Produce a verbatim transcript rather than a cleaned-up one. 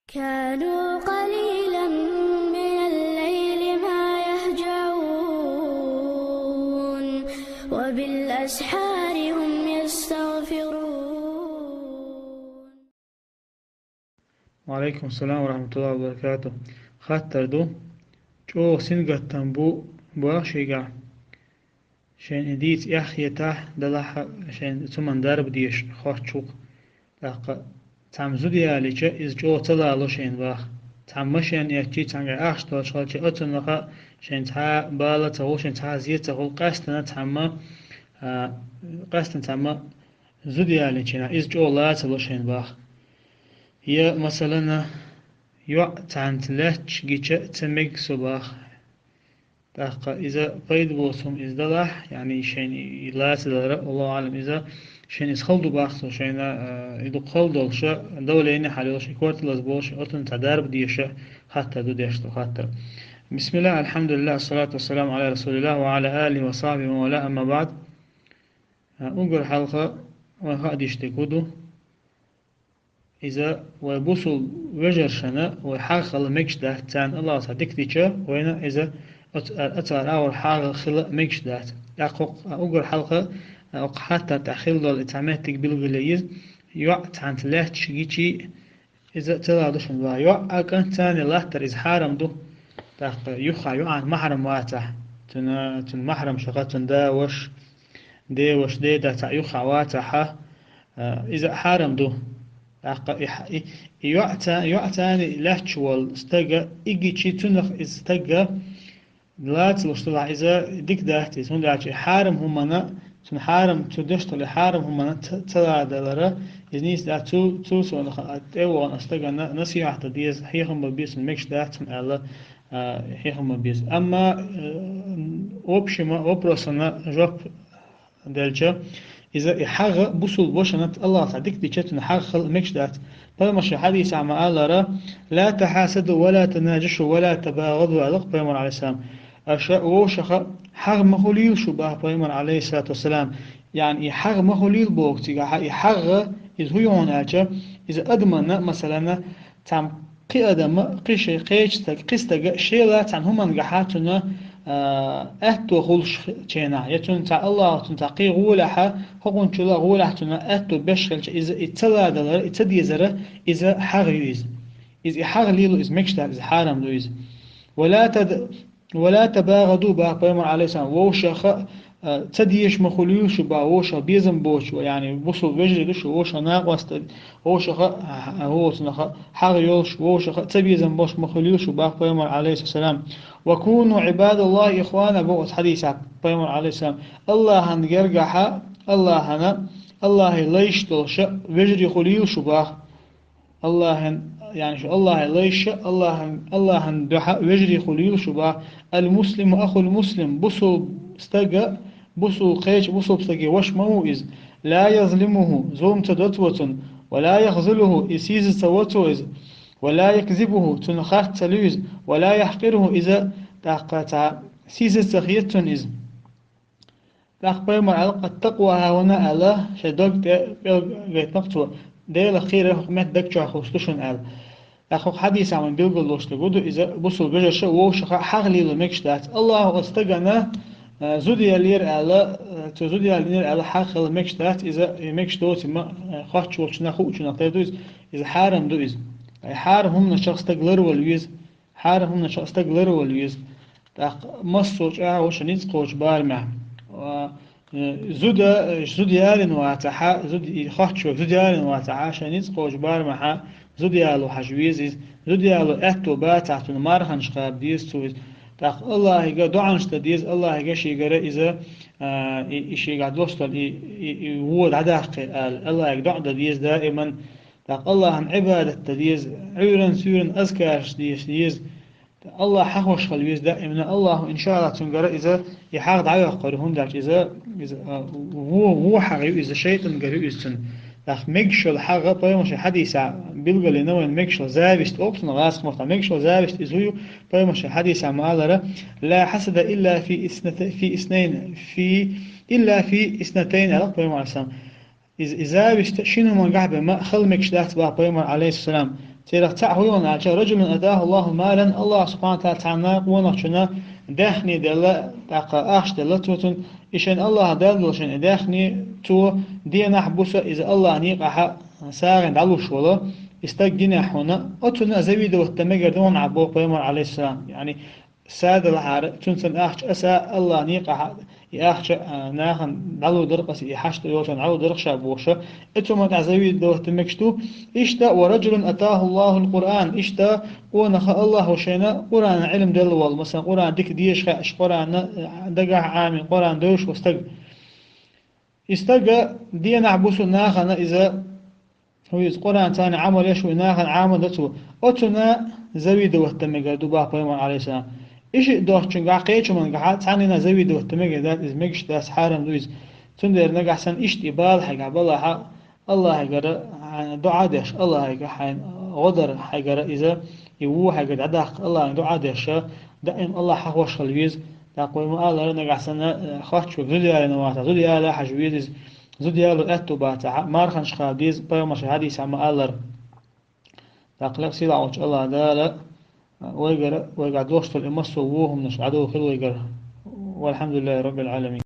كانوا قليلا من الليل ما يهجعون، وبالأسحار هم يستغفرون. وعليكم السلام ورحمة الله وبركاته. Хаттар ду. ЧӀогӀа сингаттам бу боху шийгахь. Шайн и дийца эхь хетахь, делахь а шайн цуман дарба дезаш хоттуш ву-кх. ТӀаккха цхьамма зуда ялийча, иза чӀогӀа ца лало шайна боху. Цхьамма машен эцчий, цхьаьнгахь ахча долуш хилча, оцунах а шайн цхьа а бала ца хуьлу, шайн цхьа а зе ца хуьлу, къаьстина цхьамма, а, къаьстина цхьамма зуда ялийча, иза чӀогӀа лацало шайна боху. Я, масалана, йоӀ цхьаьнца лаьтташ гича ца мега со боху. ТӀаккха иза пайда боцу хӀума иза далахь, яъни шайна и лацадалара, Аллаху аӀлам, иза шайна иза хала ду боху со, шайна, а, и дукха хала долуша, давление хьал йолуш, и корталаз болуш, оцунна цхьа дарба дезаш хаттар ду деш ду хаттар. بسم الله، الحمد لله، الصلاة والسلام على رسول الله وعلى آله وصحبه ومن والاه، أما بعد. А, уггар хьалха вайн хаа диш дерг хӀун ду? Иза вай бусул вежаршна вай хьагӀ хила мегаш дац, царна Аллахо цхьа дика дича, вайна иза оц-, а, цара агӀор хьагӀ хила мегаш дац. ТӀаккха хӀокху, а, уггар хьалха, а, хӀокху хаттар тӀехь хила долу и цхьа меттиг билгал ю иза, йоӀ цхьаьнца лаьтташ гичий, иза ца лало шайна боху. ЙоӀ а, кӀант царна латтар иза хьарам ду. ТӀаккха юххехь йоӀана махьрам вацахь, цуьнан, цуьнан махьрамша, цуьнан да, ваша, ден ваша, ден да цхьаъ юххехь вацахь, а, иза а хьарам ду. ТӀаккха и хьа-, и, и йоӀ ца-, йоӀ царна лаьтташ волу стага и гичий, цунах иза стага лацалуш делахь, иза дика дац иза, хӀунда аьлча и хьарам хӀуманна, цуьнан хьарам, цо деш долу и хьарам хӀуманна ца, ца ладалара, иза нийса дац, цу, цу сонах а тӀе а вахана стагана насихьат дан деза, хьехам бан беза, цунна мегаш дац хьуна аьлла, а, хьехам бан беза. Амма, э, общема вопросана жоп делча, иза и хьагӀ бусул бошана Аллахо цхьа дика дича, цуьнан хьагӀ хила мегаш дац. Пайхамара шен хьадисехь ма-аллара: «لا تحاسدوا ولا تناجشوا ولا تباغضوا», аьлла-кх Пайхамара, алейхиссалам. Аша вовшаха хьагӀ ма хуьлийла шу, боху Пайхамара, алейхиссалату вассалам. Яъни и хьагӀ ма хуьлийла боху цигахь, и хьагӀ, иза хӀун ю хьуна аьлча, иза адаманна, масалана, цхьамма кхин адам, кхин шен кхечу стаг, кхин стага шела цхьана хӀумангахьа цунна, а, аьтто хуьлуш ченахь, я цунна цхьа Аллахо цунна цхьа кхин гӀолехьа, хӀокхунчул а гӀолехь цунна аьтто беш хилча, иза и ца ладалара, и ца дезара, иза хьагӀ ю иза. Иза и хьагӀ лело, иза мегаш дац, иза хьарам ду иза. «ولا تد-, ولا تباغضوا», боху Пайхамара, алейхиссалам, вовшаха, а, ца дезаш ма хуьлийла шу, боху, вовшаха безам боцуш, яъни бусул вежарий ду шу, вовшаха накъост, вовшаха, а, а, вовшаха хьагӀ йолуш, вовшаха ца безам болуш ма хуьлийла шу, боху Пайхамара, алейхиссалам. «وكونوا عباد الله إخوانا», боху оцу хьадисехь Пайхамара, алейхиссалам. Аллахьан гергахьа, Аллахьана, Аллахьан лайш долуша вежарий хуьлийла шу, боху. Аллахьан, яъни шу Аллахьан лайша, Аллахьан, Аллахьан дуьхьа вежарий хуьлийла шу, боху. «المسلم أخو المسلم», бусул стага, бусул кхечу бусул стаге ваша ма ву иза. «لا يظلمه», зулам ца до цо цунна. «ولا يخذله», и сийсаз ца во цо иза. «ولا يكذبه», цунна харц ца луьйза. «ولا يحقره», иза тӀаккха цхьа сийсаз ца хета цунна иза. ТӀаккха Пайхамара аьлла: «التقوى هاهنا», аьлла, шайн дог тӀе пӀелг гайтина-кх цо. Делах кхерар хӀокху метта даг чохь хуьлуш ду шуна аьлла. ТӀаккха хӀокху хьадисехь вайна билгалдолуш дерг хӀун ду, иза бусул вежарша вовшаха хьагӀ лело мегаш дац. Аллахьо оцу стагана, а, зуда яллера аьлла, а, цо зуда яллера аьлла хьагӀ хила мегаш дац, иза, и мегаш доций ма, а, хоттуш волчунах, хуучунах тера ду иза, иза хьарам ду иза. И хьарам хӀуманашах стаг ларвала веза. Хьарам хӀуманашах стаг ларвала веза. ТӀаккха массо а чӀагӀо шу ницкъ кхочу барамехь. А, э, зуда, э, зуда ялийна вацахьа, зуда, и хоттуш верг зуда ялийна вацахьа, шайн ницкъ кхочу барамехьа, зуда яло хьажа веза иза. Зуда яло аьтто бацахь цунна, марханаш кхаба деза цо иза. ТӀаккха Аллахьига доӀанаш дан деза, Аллахьига шегара иза, а, и, и шегахь достал, и, и, и вон дӀадаккхий ала. Аллахьига доӀа дан деза даиман. ТӀаккха Аллахьан Ӏибадат дан деза, Ӏуьйранна, суьйранна азкараш деза, деза. Аллахь хьахош хила веза даимна. Аллахьо, иншааллахь, цуьнгара иза и хьагӀ дӀайоккхур ю, хӀунда аьлча иза, иза, а, вон, вон хьагӀ ю иза, шайтӀангара ю иза цуьнан. ТӀаккха мегаш йолу хьагӀ, Пайхамара шен хьадисехь билгалйина вайна мегаш йолу, зависть олу цунах гӀазкхийн маттахь, мегаш йолу зависть иза хӀун ю, Пайхамара шен хьадисехь ма-аллара: «لا حسد إلا في اثنت-, في اثنين، في, إلا في اثنتين», аьлла Пайхамара, алейхиссалам. Иза, и зависть шина хӀумангахь бен ма хила мегаш дац, боху Пайхамара, алейхиссалам. Церах цаӀ хӀу йола аьлча, رجل آتاه الله مالا, Аллахь سبحانه وتعالى цхьанна къонахчунна даьхни делла, тӀаккха ахча делла цо цунна, и шен Аллахь Дала долчун и даьхни цо денахь буса иза Аллахьан некъахьа сагӀина дӀалуш вола, и стаг гинехь хьуна, оцунна завидовать дан мегар ду хьуна Ӏа боху пайхамар, алейхиссалам. Яъни, садалахьара, цуьнан ахча аса Аллахьан некъахьа, и ахча, а, нахана дӀалур дара-кх аса, и хьашт йолчарна дӀалур дара-кх ша бохуша, и цу ма тӀехь завидовать дан мегаш ду. Иштта, ва раджулун атаху Аллахул Къуръан, иштта, къонаха Аллахьо шайна Къуръан Ӏилм делла волу, масалан, Къуръан дика дезаш хаьаш, Къуръан, а, дагахь Ӏамин, Къуръан девзаш волу стаг. И стага денахь бусу нахана иза, хӀу иза Къуръан царна Ӏамал еш ву, и нахана Ӏамал дан цо. Оцунна завидовать дан мегар ду боху пайхамар, алейхиссалам. И шиъ доцучуьнгахь кхечу мангахьа цхьанна завидовать дан мегар дац, иза мегаш дац, хьарам ду иза. Цундела нагахь санна иштта и бала хьайгахь балахьа, Аллахьагара хьайна дуӀа деш, Аллахьага хьайна гӀо дар хьайгара иза, и ву хьайгара дӀадаккха Аллахьага дуӀа деш, даим Аллахь хьахош хила веза. ТӀаккха вай ма-аллара, нагахь санна, э, хоттуш верг зуда ялийна вацахь, зуда яла хьажа веза иза. Зуда яло аьтту бацахьа, марханаш хала деза, пайхамарша хьадисехь ма-аллара. ТӀаккха лекха сийлахь волчу Аллахь Дала вайгара, вайгахь дош долу и массо а вон хӀуманаш дӀадохийла вайгара. Валхьамдулиллахи Раббил Ӏаламин.